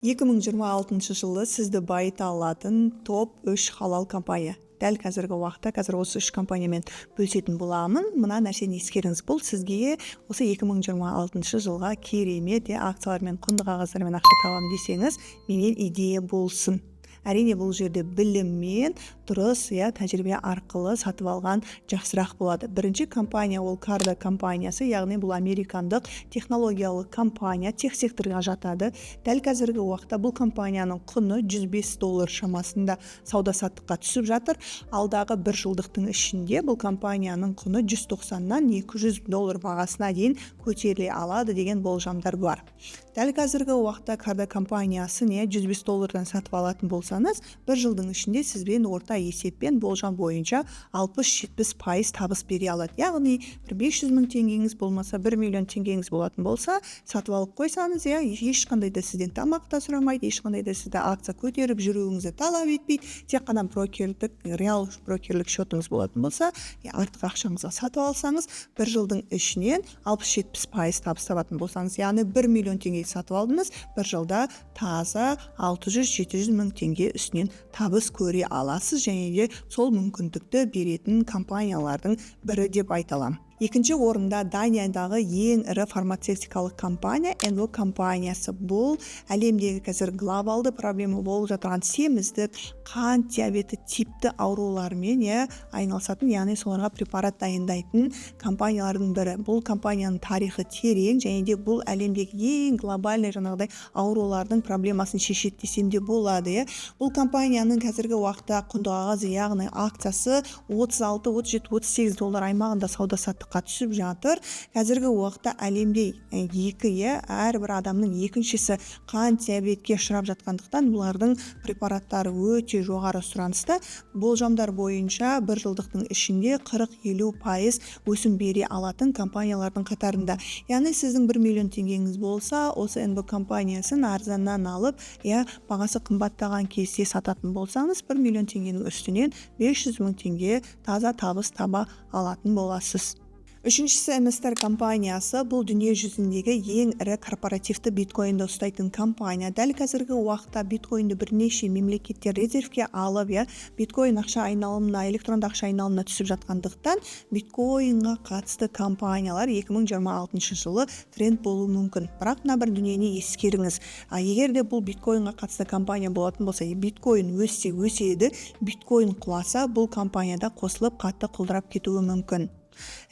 2026 жылы сізді байыта алатын топ 3 халал компания. Дәл қазіргі уақытта қазір осы үш компаниямен бөлісетін боламын. Мына нәрсені ескеріңіз: бұл сізге осы 2026 жылға керемет, иә, акциялармен, құнды қағаздармен ақша табамын десеңіз, менен идея болсын. Әрине, бұл жерде біліммен, дұрыс, иә, тәжірибе арқылы сатып алған жақсырақ болады. Бірінші компания ол Карда компаниясы, яғни бұл американдық технологиялық компания, тех секторға жатады. Дәл қазіргі уақытта бұл компанияның құны 105 доллар шамасында сауда саттыққа түсіп жатыр. Алдағы бір жылдықтың ішінде бұл компанияның құны 190-нан 200 доллар бағасына дейін көтеріле алады деген болжамдар бар. Дәл қазіргі уақытта Карда компаниясын, иә, 105 доллардан сатып алатын болсаңыз, бір жылдың ішінде сізбен орта есеппен, болжам бойынша 60-70% табыс бере алады. Яғни бір 500 мың теңгеңіз болмаса, 1 миллион теңгеңіз болатын болса, сатып алып қойсаңыз, иә, ешқандай да сізден тамақ та сұрамайды, ешқандай да сізді акция көтеріп жүруіңізді талап етпейді. Тек қана брокерлік, реал брокерлік счетыңыз болатын болса, артық ақшаңызға сатып алсаңыз, бір жылдың ішінен 60-70% табыс табатын болсаңыз, яғни 1 миллион теңге сатып алдыңыз, бір жылда таза 600-700 мың теңге үстінен табыс көре аласыз. Және де сол мүмкіндікті беретін компаниялардың бірі деп айта аламын. Екінші орында Даниядағы ең ірі фармацевтикалық компания НВ компаниясы. Бұл әлемдегі қазір глобалды проблема болып жатырған семіздік, қант диабеті типті аурулармен, иә, айналысатын, яғни соларға препарат дайындайтын компаниялардың бірі. Бұл компанияның тарихы терең және де бұл әлемдегі ең глобальный жаңағыдай аурулардың проблемасын шешеді десем де болады, иә. Бұл компанияның қазіргі уақытта құнды қағазы, яғни акциясы 36, 37, 38 доллар аймағында сауда саттыққа түсіп жатыр. Қазіргі уақытта әлемде екі, иә, әрбір адамның екіншісі қант диабетке ұшырап жатқандықтан, бұлардың препараттары өте жоғары сұраныста. Болжамдар бойынша, бір жылдықтың ішінде 40-50% өсім бере алатын компаниялардың қатарында. Яғни сіздің 1 миллион теңгеңіз болса, осы НБ компаниясын арзаннан алып, иә, бағасы қымбаттаған кезде сататын болсаңыз, 1 миллион теңгенің үстінен 500 мың теңге таза табыс таба алатын боласыз. Үшіншісі MSTR компаниясы. Бұл дүние жүзіндегі ең ірі корпоративті биткоинді ұстайтын компания. Дәл қазіргі уақытта биткоинді бірнеше мемлекеттер резервке алып, иә, биткоин ақша айналымына, электронды ақша айналымына түсіп жатқандықтан, биткоинға қатысты компаниялар 2026 жылы тренд болуы мүмкін. Бірақ мына бір дүниені ескеріңіз: а егер де бұл биткоинға қатысты компания болатын болса, биткоин өссе, өседі, биткоин құласа, бұл компанияда қосылып қатты құлдырап кетуі мүмкін.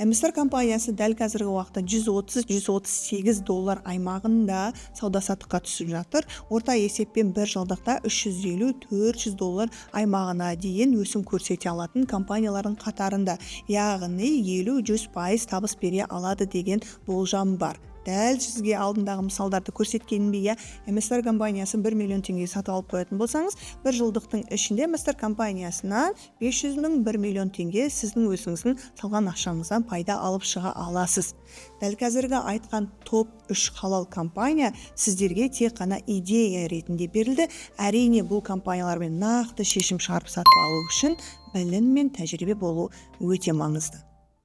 MSTR компаниясы дәл қазіргі уақытта 130-138 доллар аймағында сауда саттыққа түсіп жатыр. Орта есеппен бір жылдықта 350-400 доллар аймағына дейін өсім көрсете алатын компаниялардың қатарында, яғни 50-100% табыс бере алады деген болжам бар. Дәл сізге алдындағы мысалдарды көрсеткенімдей, иә, MSTR компаниясын 1 миллион теңгеге сатып алып қоятын болсаңыз, бір жылдықтың ішінде MSTR компаниясынан 500 мың, 1 миллион теңге сіздің өзіңіздің салған ақшаңыздан пайда алып шыға аласыз. Дәл қазіргі айтқан топ үш халал компания сіздерге тек қана идея ретінде берілді. Әрине, бұл компаниялармен нақты шешім шығарып сатып алу үшін білім мен тәжірибе болу өте маңызды.